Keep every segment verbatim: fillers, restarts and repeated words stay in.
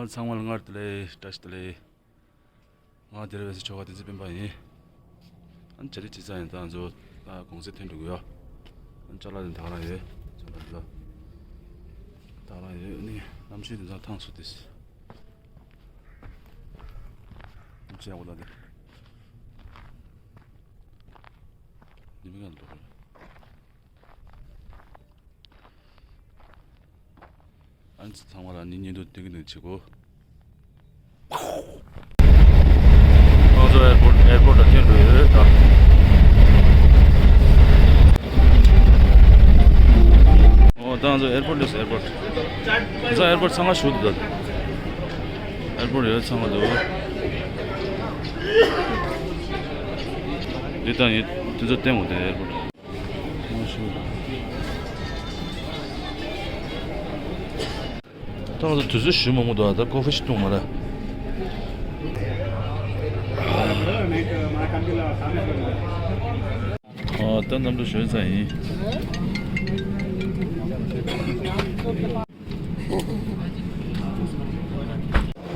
ཚང་མ་ལ་སྔར་དུ་ལས་བཀྲ་ཤིས་བདེ་ལེགས། ང་དེ་རིང་བལ་ཡུལ་ཆོལ་ཁ་བསྟན་འཛིན་སྤེན་པ་ཡིན། ཨ་ནི་བྱ་རིགས་ཅི་ཙམ་ཡིན་ད་ང་ཚོ་ད་གུང་སེང་ཐོན་འགྲོ་གི་ཡོད། ཨ་ནི་ཅ་ལག་དེ་ད་ག་རང་ཡོད། ཅ་ལག་དེ་ད་ག་རང་ཡོད། ཨ་ནི་གནམ་གཤིས་དེ་ཚོ་ཐང་སུ་དེ། གནམ་གཤིས་ཡག་པོ་ད་དེ། ཉི་མ་གང་འདུག་ཨ་ནི་ཚང་མ་ལ་ནི་ཉིན་དུ་ཏིང་ཏིང་བྱེད་དགོས། ང་ཚོ་ཨེར་པོར་ཨེར་པོར་ལ་ཐོན་འགྲོ་ཡོད་ད། ཨོ་ད་ང་ཚོ་ཨེར་པོར་སླེབས་སོང་། ཨེར་པོར། ང་ཚོ་ཨེར་པོར་ཚང་མ་ཞུགས་འདུག་ད། ཨེར་པོར་ཡོད་ཚང་མ་འདུག་འདི་ད་ཡིན་དེ་ཚོ་བསྟན་འོང་དེ་ཨེར་པོར། ད་ང་ཚོ་དུས་ཚོད་ཞུ་མང་པོ་འདུག་ད་ཀོ་ཧྥི་ཞིག་བཏུང་མ་ར། ཨ་ད་གནམ་གྲུ་ཞོན་ཚར་ཡིན།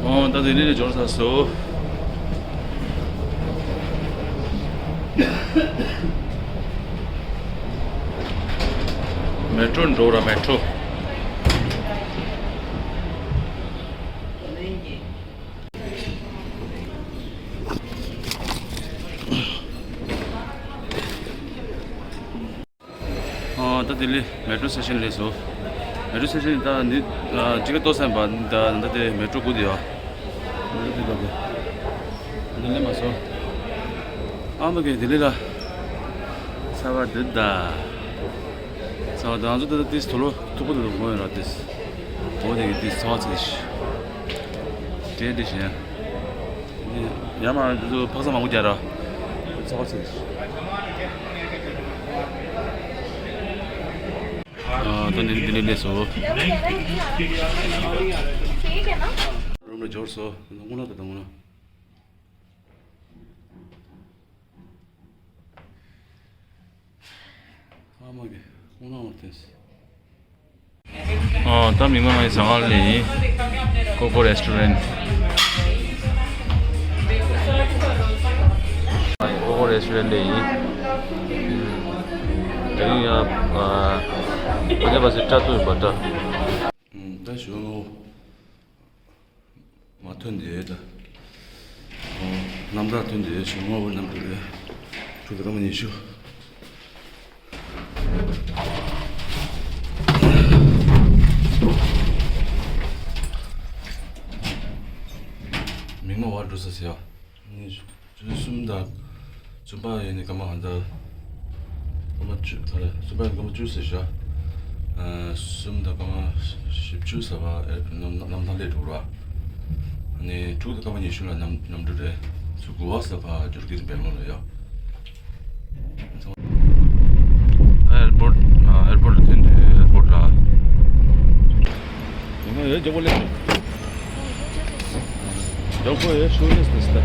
ཨོ་ད་ལྡི་ལི་ནས་འབྱོར་ཚར་སོང་། མེ་ཊྲོ་འགྲོ་ར་མེ་ཊྲོ། ཨ་ད་ལྡི་ལི་མེ་ཊྲོ་སི་ཊེ་ཤན་སླེབས་སོང་། མེ་ཊྲོ་སི་ཊེ་ཤན་ད་འདི་ཅི་ག་ཏོ་སན་པ་ད་ད་དེ་མེ་ཊྲོ་སྒུག་དེ་ཡོད། མེ་ཊྲོ་དེ་ད་དེ་ད་དེ་སླེབས་མ་སོང་། ཨ་མ་གི་ལྡི་ལི་ལ་ཚ་བ་འདི་ད་ཚ་བ་ད་ང་ཚོ་ད་ད་ཏིས་དུ་ལོ་ཐུག་པོ་དུ་ལོ་ངོ་ཡོད་ར་ཏིས་འོ་དེ་གི་ཏིས་ཚ་བ་ཚ་ཤི་དེ་དེ་བཞིན། ཡ་མ་འདི་ཚོ་ཕག་ཚ་མང་པོ་རྒྱག་ར། ཚ་བ་ཚ་ཤི། ཨ་ད་ནི་འདི་ནས་སླེབས་སོང་། རུམ་ལ་འབྱོར་སོང་། སྔོན་ལ་ད་ད་སྔོན་ལ། ཨ་མ་གི་སྔོན་ལ་འོང་ཐེངས། ཨ་ད་མིག་མ་ང་ཡི་ཟ་ཁང་ལ་ཡིན། ཀོ་ཀོ་རེ་སི་ཊོ་རན་ཊི། ཀོ་ཀོ་རེ་སི་ཊོ་རན་ཊི་ལ་ཡིན། དེ་རིང་ཡང་ཨ་ཕ་ཉེ་བ་སི་སྐྲ་བཏུ་ཡིན་པ་འདྲ། ད་ཞུ་ནོ། མ་ཐོན་དེ་ད། ཨོ། རྣམ་ཐར་ཐོན་དེ་ཞུ་ངོ་བོ་རྣམ་གྲོལ་རེད། ཕྲུ་གུ་སྐར་མ་ཉི་ཤུ། མིག་མ་བར་འགྲོ་ས་ཟེར་ཡ། ཉི་ཤུ། ཆུ་ཚོད་གསུམ་དང་བཙུན་པ་ཡིན་ནི་སྐར་མ་གང་ལྟར། སྐར་མ་བཅུ་ཨ་རེ་བཙུན་པ་ཡིན་སྐར་མ་བཅུ་ཟེར་བཞག་ཨ་གསུམ་དང་སྐར་མ་བཞི་བཅུ་ཟེར་བ་ཨེ་གནམ་གནམ་ཐང་སླེབས་འགྲོ་ར། ཨ་ནི་དྲུག་དང་སྐར་མ་ཉི་ཤུ་ལ་གནམ་གནམ་གྲུ་རེད། ཚུར་གུ་ཝ་ཟེར་བ་འབྱོར་གྱི་རེད་སྦེང་ལོར་ལ་ཡོད། ཨེར་པོར་ཊི་ཨ་ཨེར་པོར་ཊི་ལ་ཐོན་དུས་ཨེར་པོར་ཊི་ལ། ཡང་ན་ཡོད་རྒྱལ་པོ་སླེབས་སོང་། ཡག་པོ་ཡོད་ཤོ་ལེས་ཏེ་སྟ།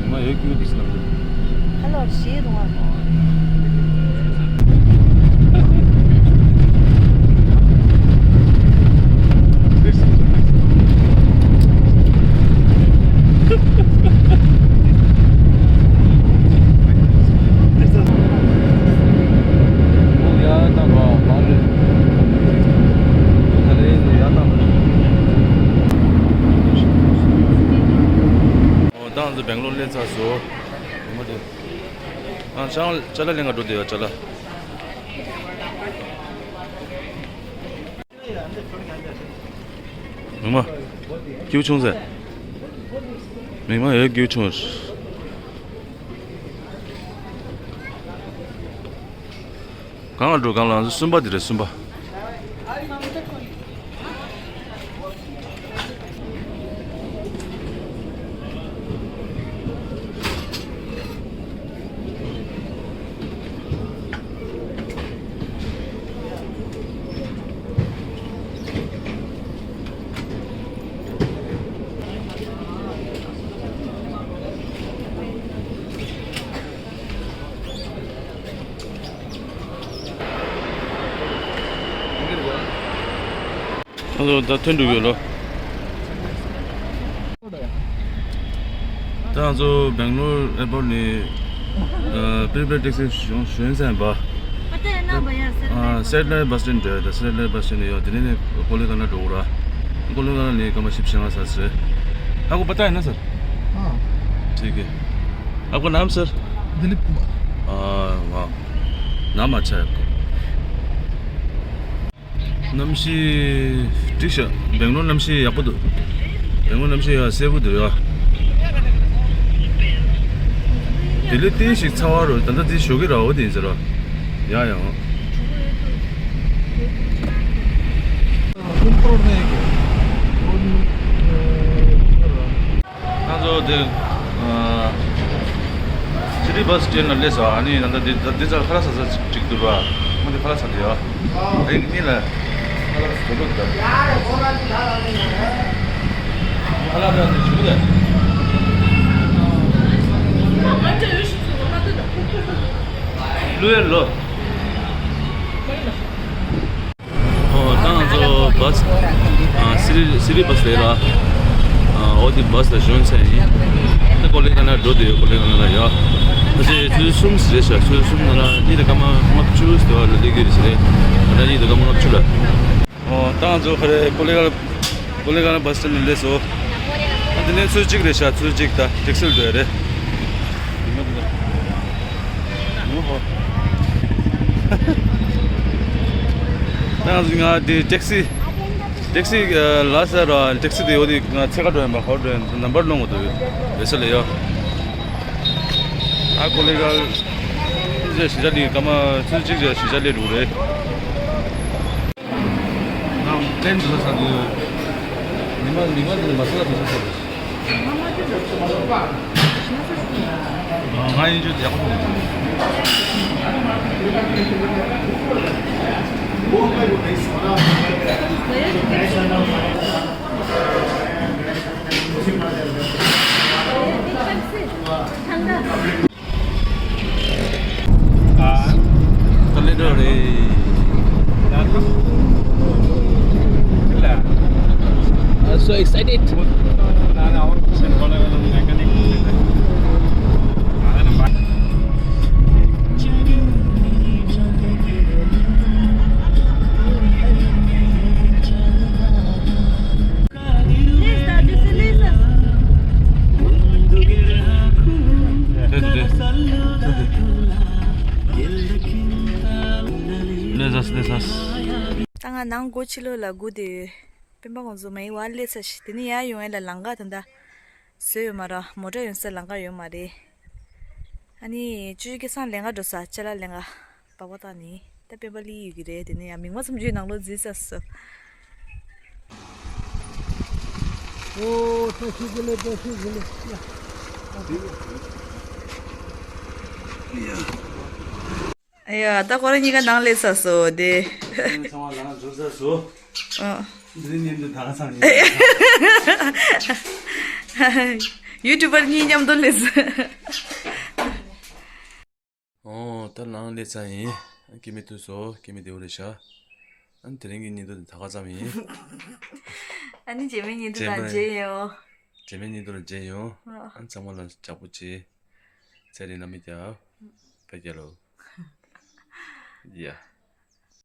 ང་ཡོད་ཀྱི་ཡོད་ཀྱི་སྟ། ཧ་ལོ་ཞེས་རུང་བ། ཨོ་ད་ང་ཚོ་སྦེང་ལོར་སླེབས་ཚར་སོང་། ཡོང་མ་འདུག་ཨ་ཅང་ཅ་ལག་ལེན་ག་འགྲོ་བསྡད་ཡོད་ཅ་ལག་མིག་མ། སྐྱིད་པོ་བྱུང་ཟེར། མིག་མ་ཡོད་སྐྱིད་པོ་བྱུང་། གང་ལ་འགྲོ་གང་ལ་ང་ཚོ་གསུམ་པ་འདི་རེད་གསུམ་པ། ཨ་ལོ་ད་ཐོན་འགྲོ་གི་ཡོད་ལོ། ང་ཚོ་སྦེང་ལོར་ཨེར་པོར་ཊི་ནས་པི་རི་པེཌ་ཊེག་སི་ཞོན་ཞོན་ཚར་བ། སེ་ཊི་ལའེཊ་བྷ་སི་སི་ཊེན་ཌི་རེད། ད་སེ་ཊི་ལའེཊ་བྷ་སི་སི་ཊེན་ཌི་ཡོད། དེ་ནས་ཀོ་ལི་གྷལ་ལ་འགྲོ་དགོས་ར། ཀོ་ལི་གྷལ་ནས་སྐར་མ་བཞི་བཅུ་ཞེ་ལྔ་ཙམ་རེད། आपको पता है ना सर? हाँ। ठीक है। आपका नाम सर? दिलीप कुमार। वाह। नाम अच्छा है आपका। གནམ་གཤིས་འགྲིག་ཤག་སྦེང་ལོར་གནམ་གཤིས་ཡག་པོ་འདུག་སྦེང་ལོར་གནམ་གཤིས་ཡག་གསལ་པོ་འདུག་ཡ། དེ་ལས་ཏིག་ཞིག་ཚ་བ་རོ། ད་ལྟ་དེ་ཞོགས་ཀས་ར་བ་དེ་ཡིན་ཟེར་ར། ཡ་ཡ། ཁོང་ཁྲོ་ནས་ཁོང་། ང་ཚོ་དེ་ཨ་སི་ཊི་བྷ་སི་སི་ཊེན་ཌི་ལ་སླེབས་སོང་། ཨ་ནི་ད་ལྟ་འདི་འདི་ཚར་ཁ་ལག་ཟ་ས་ཅིག་འདུག་ར། ཁོང་འདི་ཁ་ལག་ཟ་འདི་ཡོད། ཨེ་ནི་ལ་ཁ་ལག་ཟ་འདུག་ད་ཁ་ལག་ཟ་འདི་ཞུ་གི་ད། ལུས་ལོ། ཨོ། ད་ང་ཚོ་བྷ་སི། ཨ། སི་ཊི་སི་ཊི་བྷ་སི་རེད་ལ། ཨ། འོ་དེ་བྷ་སི་ལ་ཞོན་ཚར་ཡིན། ད་ཀོ་ལི་གྷལ་ལ་འགྲོ་བསྡད་ཡོད། ཀོ་ལི་གྷལ་ལ་ཡོད། ད་ཆ་ཆུ་ཚོད་གསུམ་རེད་ཤག་ཆུ་ཚོད་གསུམ་ནང་ལ་གཉིད་ད་སྐར་མ་ལྔ་བཅུ་ཙམ་ལ་སླེབས་ཀྱི་རེད་ཟེར་རེད། ད་གཉིད་ད་སྐར་མ་ལྔ་བཅུ་ལ། ཨོ། ད་ང་ཚོ་ག་རེ་ཀོ་ལི་གྷལ་ཀོ་ལི་གྷལ་བྷ་སི་སི་ཊེན་ཌི་ལ་སླེབས་སོང་། ད་དེ་ནས་ཆུ་ཚོད་གཅིག་རེད་ཤག་ཆུ་ཚོད་གཅིག་ད་ཊེག་སི་ལ་འགྲོ་ཡ་རེད། ད་ང་ཚོ་ང་དེ་ཊེག་སི། ཊེག་སི་ལ་ཟེར་ར། ཊེག་སི་དེ་འོ་དེ་ང་ཚེ་ཁ་འགྲོ་ཡིན་པ། ཧོ་འགྲོ་ཡིན། ནམ་བར་སློང་དགོས་འདུག་བེ་སལ་ལ་ཡོད། ཨ་ཀོ་ལི་གྷལ་ཞེ་ཞེ་ཅག་ནི་སྐར་མ་ཆུ་ཚོད་གཅིག་ཞེ་ཞེ་ཅག་སླེབས་འགྲོ་གི་རེད། ང་པླེན་དུ་ས་དུ་མི་མ་མི་མ་དུ་མ་ས་དུ་ས། ང་ཡིན་རྒྱུ་ཡག་པོ་འདུག་ད་ལེ་འགྲོ་རེད། I'm so excited. ད་ང་ནང་སྒོ་ཕྱི་ལོགས་ལ་སྒུག་བསྡད་ཡོད། སྤེན་པ་ཁོང་ཚོ་མ་ཡི་བ་སླེབས་ཚར་ཤག་དེ་ནས་ཡར་ཡོང་ཡ་ལ་ལམ་ཁ་ད་ལྟ་བཟོས་ཡོད་མ་རེད། མོ་ཊ་ཡོང་ས་ལམ་ཁ་ཡོད་མ་རེད། ཨ་ནི་ཅོ་ཅོ་སྐལ་བཟང་ལེན་ག་འགྲོ་ས། ཅ་ལག་ལེན་ག་སྦག་སྦག་བཏང་ནི། ད་སྤེན་པ་ལི་ཡོད་ཀྱི་རེད། དེ་ནས་ཡང་མིག་མ་ཙམ་ཅིག་ནང་ལོགས་འཛུལ་ཚར་སོང་། ཨོ། ད་ཤི་གི་ལེ། ད་ཤི་གི་ལེ། ཡ། ཡ། ཡ། ད་ཁོ་རང་གཉིས་ཀ་ནང་སླེབས་ཚར་སོང་དེ། ཚང་མ་ལ་འཛུལ་ཚར་སོང་། ཨ། འདི་ནི་འདི་ད་ག་ཚང་ཡིན། ཡུ་ཊུབ་པར་གཉིས་མཉམ་དུ་སླེབས་སོང་། ཨོ། ད་ལམ་སླེབས་ཚར་ཡིན། སྐྱེ་དམན་ཐུག་སོང་། སྐྱེ་དམན་བདེ་པོ་རེད་ཤག་ཨ་ནི་དེ་རིང་གི་བརྙན་ཐུང་འདི་ད་ག་ཙམ་ཡིན། ཨ་ནི་རྗེས་མའི་བརྙན་ཐུང་ནང་མཇལ་ཡོང་། རྗེས་མའི་བརྙན་ཐུང་ལ་མཇལ་ཡོང་། ཨ། ཨ་ནི་ཚང་མ་ལ་ཡག་པོ་བྱེད། ཚེ་རིང་བླ་མའི་རྒྱལ། བོད་རྒྱལ་ལོ། ཡ།